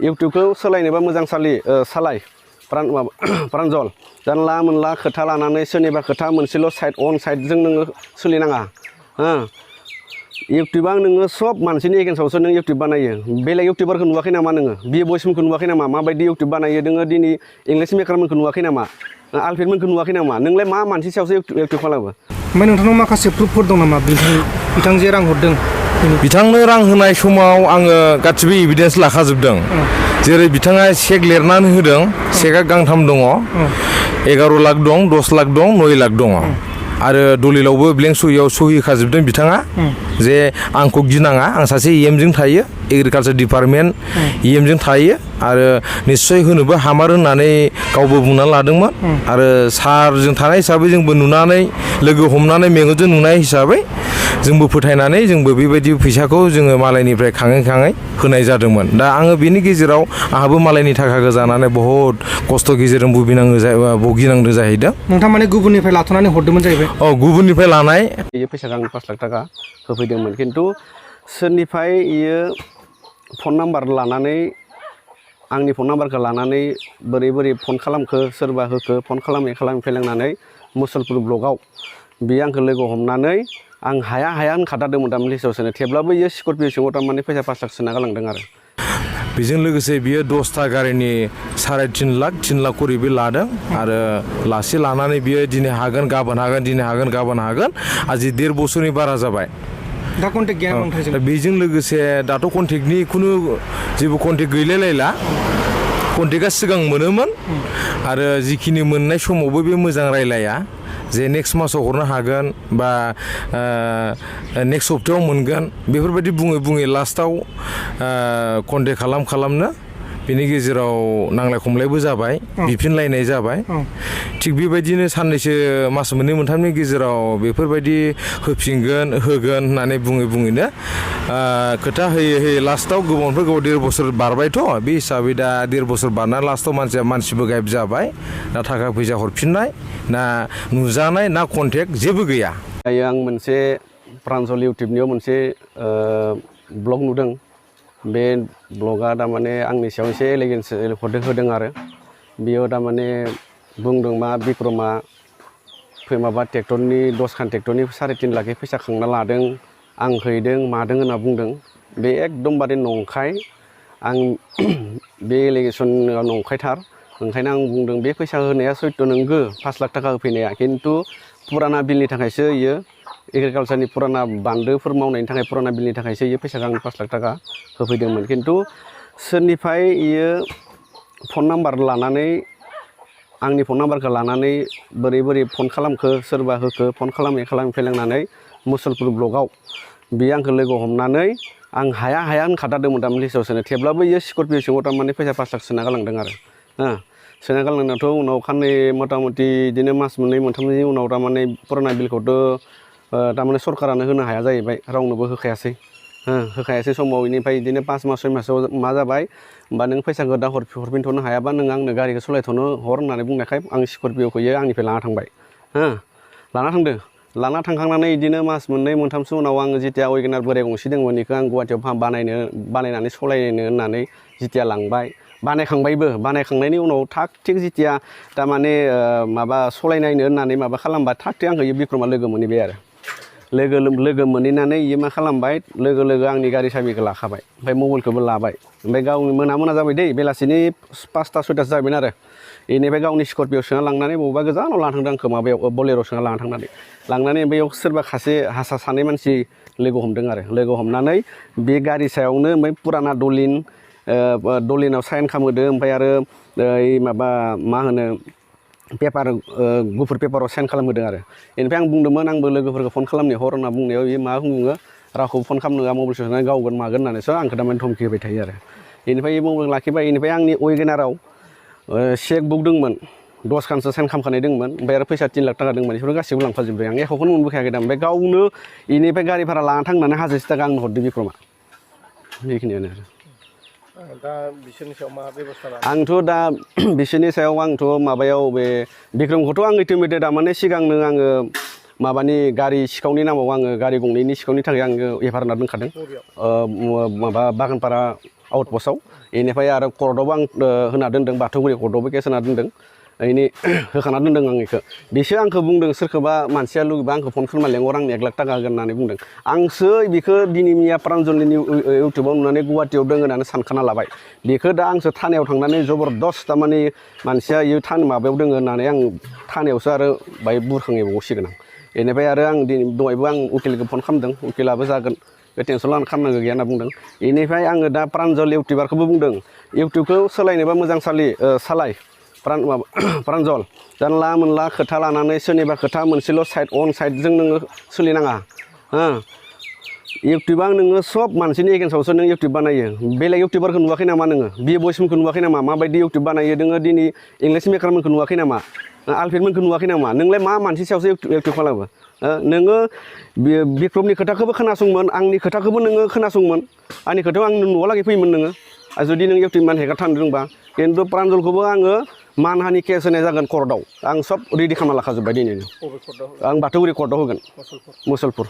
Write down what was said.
इउटुबखौ सोलायनोबा मोजां सालाय प्रान्जल जानला मोनला खोथा लानानै सोरनिबा खोथा मोनसेल' साइडजों नोङो सोलिनाङा इउटुबा नोङो सब मानसिनि एगेन्स्टआवसो नों इउटुब बानायो बेलेग इउटुबारखौ नुवाखै नामा नोङो बि बयसमोनखौ नुवाखै नामा माबायदि इउटुब बानायो नोङो दिनै इंलिश मेकारमोनखौ नुवाखै नामा आलफ्रेडमोनखौ नुवाखै नामा नोंलाय मा मानसि सायावसो इउटुब खालामो ओमफ्राय नोंथांनाव माखासे प्रुफफोर दं नामा बिथां जे रां हरदों बिथांनो रां होनाय समाव आङो गासिबो एभिडेन्स लाखाजोबदों जेरै बिथाङा चेक लिरनानै होदों चेकआ गांथाम दङ 11 लाख दं 10 लाख दं 9 लाख दङ आरो दलिलावबो ब्लेंक सहियाव सहि होखाजोबदों बिथाङा जे आंखौ गिनाङा आं सासे इएमजों थायो एग्रिकालचार डिपार्टमेन्ट इएमजों थायो आरो निस्सय होनोबो हामार होननानै गावबो बुंनानै लादोंमोन आरो सारजों थानाय हिसाबै जोंबो नुनानै लोगो हमनानै मेगनजों नुनाय हिसाबै जोंबो फोथायनानै जोंबो बेबायदि फैसाखौ जोङो मालायनिफ्राय खाङै होनाय जादोंमोन दा आङो बेनि गेजेराव आंहाबो मालायनि थाखा गोजानानै बहुद खस्थ' गेजेरजों भुगिनांदों जाहैदों नोंथां माने गुबुननिफ्राय लाथ'नानै हरदोंमोन जाहैबाय गुबुननिफ्राय लानाय बेयो फैसाखौ आं 5 लाख थाखा होफैदोंमोन खिन्थु सोरनिफ्राय इयो फन नाम्बार लानानै आंनि फन नाम्बारखौ लानानै बोरै फन खालामखो सोरबा होखो फन खालामै फैलांनानै मुसलपुर ब्लकआव बियो आंखौ लोगो हमनानै आं हाया होनखादादोंमोन थारमाने लिस्टआव सोनो थेवब्लाबो इयो स्करपिअ सिङाव थारमाने फैसा 5 लाख सोना गालांदों आरो बेजों लोगोसे बियो 10टा गारिनि 3.5 लाख 3 लाख करि बे लादों आरो लासे लानानै बियो दिनै हागोन गाबोन हागोन दिनै हागोन गाबोन हागोन आजि 1.5 बोसोरनि बारा जाबाय दा कन्टेक्ट गैया नोंथांजों बेजों लोगोसे दाथ' कन्टेक्टनि खुनु जेबो कन्टेक्ट गैलायला कन्टेक्टआ सिगां मोनोमोन आरो जिखिनि मोननाय समावबो बे मोजां रायलाया जे नेक्स्ट मासाव हरनो हागोन बा नेक्स्ट सप्तायाव मोनगोन बेफोरबायदि बुङै लास्टाव कन्टेक्ट खालामनो बेनि गेजेराव नांलाय खमलायबो जाबाय बिफिनलायनाय जाबाय थिग बेबायदिनो साननैसो मास मोननै मोनथामनि गेजेराव बेफोरबायदि होगोन होननानै बुङैनो खोथा होयै लास्टाव गोबावनिफ्राय गोबाव 1.5 बोसोर बारबायथ' बे हिसाबै दा 1.5 बोसोर बारना लास्टाव मानसिबो गायब जाबाय ना थाखा फैसा हरफिननाय ना नुजानाय ना कन्टेक्ट जेबो गैया दायो आं मोनसे प्रान्जल इउटुबनियाव मोनसे ब्लग नुदों बे ब्लगा तारमाने आंनि सायाव एसे एलिगेन्स होदों आरो बेयाव तारमाने बुंदों मा बिक्रमा माबा ट्रेक्टरनि 10 खान ट्रेक्टरनि 3.5 लाखनि फैसा खांना लादों आं हैदों मादों होनना बुंदों बे एकदमबारे नंखाय आं बे एलिगेसना नंखायथार ओंखायनो आं बुंदों बे फैसा होनाया सैथ' नंगौ 5 लाख थाखा होफैनाया खिन्थु पुराना बिलनि थाखायसो इयो एग्रिकालचारनि पुराना बान्दोफोर मावनायनि थाखाय पुराना बिलनि थाखायसो इयो फैसाखौ आं 5 लाख थाखा होफैदोंमोन खिन्थु सोरनिफ्राय इयो फन नाम्बार लानानै आंनि फन नाम्बारखौ लानानै बोरै फन खालामखो सोरबा होखो फन खालामै फैलांनानै मुसलपुर ब्लकआव बियो आंखौ लोगो हमनानै आं हाया होनखादादोंमोन थारमाने लिस्टआव सोनो थेवब्लाबो इयो स्करपिअ सिङाव थारमाने फैसा 5 लाख सोना गालांदों आरो सोना गालांनायावथ' उनाव खाननै मथा-मथि बिदिनो मास मोननै मोनथामनि उनाव थारमाने पुराना बिलखौथ' तारमाने सरकारानो होनो हाया जाहैबाय रावनोबो होखायासै समाव इनिफ्राय बिदिनो 5 मास 6 मासाव मा जाबाय होमबा नों फैसाखौ दा हरफिनथ'नो हायाबा नों आंनो गारिखौ सालायथ'नो हर होननानै बुंनायखाय आं स्करपिअखौ आंनिफ्राय लाना थांबाय लाना थांखांनानै बिदिनो मास मोननै मोनथामसो उनाव आङो जेथिया वेगेनार बोराय गंसे दंमोन बेखौ आं गुवाहाटियाव बानायनानै सालायनो होननानै जेथिया लांबाय बानायखांनायनि उनाव थाग थिग जेथिया तारमाने माबा सालायनायनो होननानै माबा खालामबा थाग थिग आंखौ बिक्रमा लोगो मोनहैबाय आरो लोगो मोनहैनानै इयो मा खालामबाय लोगो आंनि गारि साबिखौ लाखाबाय ओमफ्राय मबाइलखौबो लाबाय ओमफ्य गावनि मोना जाबाय दै बेलासिनि 5टा 6टासो जाबायमोन आरो बेनिफ्राय गावनि स्करपिअ सोना लांनानै बबेबा गोजानाव लाना थांदों आंखौ माबायाव बलेर' सोना लांनानै बेयाव सोरबा हारसा सानै मानसि लोगो हमनानै बे गारि सायावनो ओमफ्राय पुराना दलिनाव साइन खालामहोदो ओमफ्राय आरो माबा मा होनो पेपार गुफुर पेपाराव साइन खालामहोदों आरो बेनिफ्राय आं बुंदोंमोन आंबो लोगोफोरखौ फन खालामनो हर होनना बुंनायाव बियो मा बुङो रावखौबो फन खालामनो मबाइल सोनानै गावगोन मागोन होननानैसो आंखौ थारमाने धमखि होबाय थायो आरो बेनिफ्राय मबाइल लाखिबाय बेनिफ्राय आंनि वेगेनाराव चेक बुक दंमोन 10 खानसो साइन खालामखानाय दंमोन ओमफ्राय आरो फैसा 3 लाख थाखा दंमोन बेफोर गासैबो लांफाजोब्बाय आं एखौनो मोनबोखायाखै दा ओमफ्राय गावनो बेनिफ्राय गारि भारा लाना थांनानै हाजारसे थाखा आंनो हरदों बिक्रमा बेखिनियानो आरो दा बिसोरनि सायाव मा बेबस्था आंथ' दा बिसोरनि सायाव आंथ' माबायाव बे बिक्रमखौथ' आं इटिमेटेड माने सिगांनो आङो माबानि गारि सिखावनि नामाव आङो गारि गंनैनि सिखावनि थाखाय आङो एफआइआर होना दोनखादों माबा बागानपारा आउटपस्टआव बेनिफ्राय आरो कर्टआवबो आं होना दोनदों बाथौगुरि कर्टआवबो केस होना दोनदों बेनि होखाना दोनदों आं बेखौ बिसो आंखौ बुंदों सोरखौबा मानसिया लुगैबा आंखौ फन खालामना लेंहर आं 1 लाख थाखा होगोन होननानै बुंदों आंसो बेखौ दिनै मिया प्रान्जलनि इउटुबाव नुनानै गुवाहाटियाव दङ होननानै सानखाना लाबाय बेखौ दा आंसो थानायाव थांनानै जबरदस्त थारमाने मानसिया इयो माबायाव दङ होननानै आं थानायावसो आरो बाहाय बुरखांहैबावसिगोन आं बेनिफ्राय आरो आं दिनै दहायबो आं उकिलखौ फन खालामदों उकिलाबो जागोन बे टेनसन लानो खालामनांगौ गैया होनना बुंदों बेनिफ्राय आङो दा प्रान्जल इउटुबारखौबो बुंदों इउटुबखौ सोलायनोबा मोजां सालाय प्रान्जल जानला मोनला खोथा लानानै सोरनिबा खोथा मोनसेल' साइड अन साइडजों नोङो सोलिनाङा इउटुबाव नोङो सब मानसिनि एगेन्स्टआवसो नों इउटुब बानायो बेलेग इउटुबारखौ नुवाखै नामा नोङो बि बयसमोनखौ नुवाखै नामा माबायदि इउटुब बानायो नोङो दिनै इंलिश मेकारमोनखौ नुवाखै नामा आलफ्रेडमोनखौ नुवाखै नामा नोंलाय मा मानसि सायावसो इउटुब खालामो नोङो बिक्रमनि खोथाखौबो खोनासंमोन आंनि खोथाखौबो नोङो खोनासंमोन आंनि खोथायाव आं न'आवलागै फैयोमोन नोङो जुदि नों इउटुब मान हेगार थानो रोंबा खिन्थु प्रान्जलखौबो आङो मानहानि केस होनाय जागोन कर्टआव आं सब रेडि खालामना लाखाजोब्बाय दिनैनो आं बाथौगुरि कर्टआव होगोन मुसलपुर